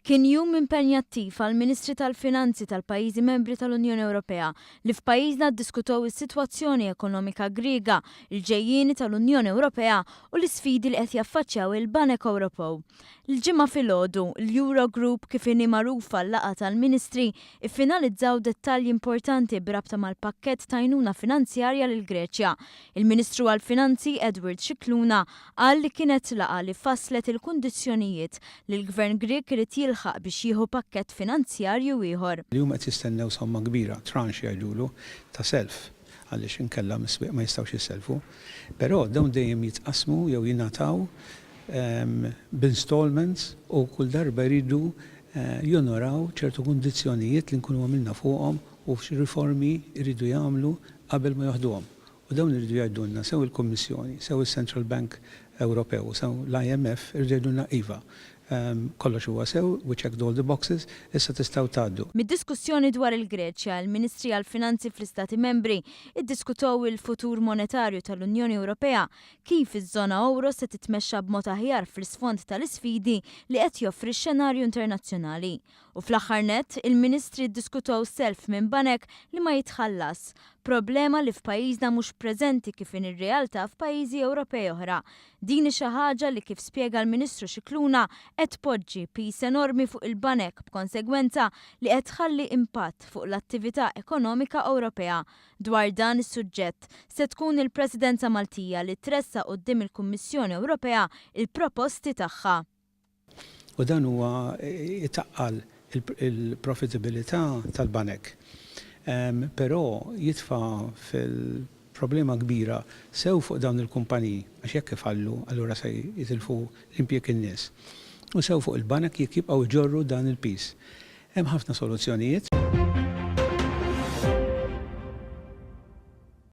Kien jum impenjattiv għall-Ministri tal-Finanzi tal-pajjiżi membri tal-Unjoni Ewropea li f'pajjiżna ddiskutew is-sitwazzjoni ekonomika Griega, il-ġejjieni tal-Unjoni Ewropea u l-isfidi li qed jaffaċċjaw il-banek Ewropew. L-Ġimgħa filgħodu, l-Eurogroup kif inhi magħrufa l-laqgħa tal-Ministri, iffinalizzaw dettalji importanti b'rabta mal-pakkett t'għajnuna finanzjarja lill-Greċja. Il-Ministru għall-Finanzi Edward Scicluna Qal li kienet laqgħa li fasslet il-kundizzjonijiet li l-Gvern Grieg irid jilħaq biex jieħu pakkett finanzjarju ieħor. Li huma qed jistennew somma kbira, tranche jgħidulu, ta' self, għaliex inkella mis-swieq ma jistgħux jissellfu. Però dawn dejjem jitqassmu jew jingħataw b'installments u kull darba jridu jonoraw ċertu kundizzjonijiet li nkunu għamilna fuqhom u xi riformi jridu jagħmlu qabel ma joħduhom. U dawn iridu jgħidulna sew il-Kummissjoni, sew is-Central Bank Ewropew u sew l-IMF iridu jgħidulna iva, kollox huwa sew, we checked all the boxes, issa tistgħu tgħaddu. Mid-diskussjoni dwar il-Greċja, il-Ministri għall-Finanzi fl-Istati Membri ddiskutow il-futur monetarju tal-Unjoni Ewropea, kif iż-żona ewro se titmexxa b'mod aħjar fl-isfond tal-isfidi li qed joffri x-xenarju internazzjonali. U fl-aħħar nett, il-Ministri ddiskutow self minn banek li ma jitħallas, problema li f'pajjiżna mhux preżenti kif inhi r-realtà f'pajjiżi Ewropej oħra. Din hi xi ħaġa li kif spjega l-Ministru Scicluna qed tpoġġi piż enormi fuq il-banek b'konsegwenza li qed tħalli impatt fuq l-attività ekonomika Ewropea. Dwar dan is-suġġett, se tkun il-Presidenza Maltija li tressaq quddiem il-Kummissjoni Ewropea l-proposti tagħha. U dan huwa jtaqqal il-profitabilità tal-banek. Però jitfa' fil-problema kbira sew fuq dawn il-kumpaniji, għax jekk ifallu allura se jitilfu l-impjieg in-nies, u sew fuq il-banek jekk jibqgħu jġorru dan il-piż. Hemm ħafna soluzzjonijiet.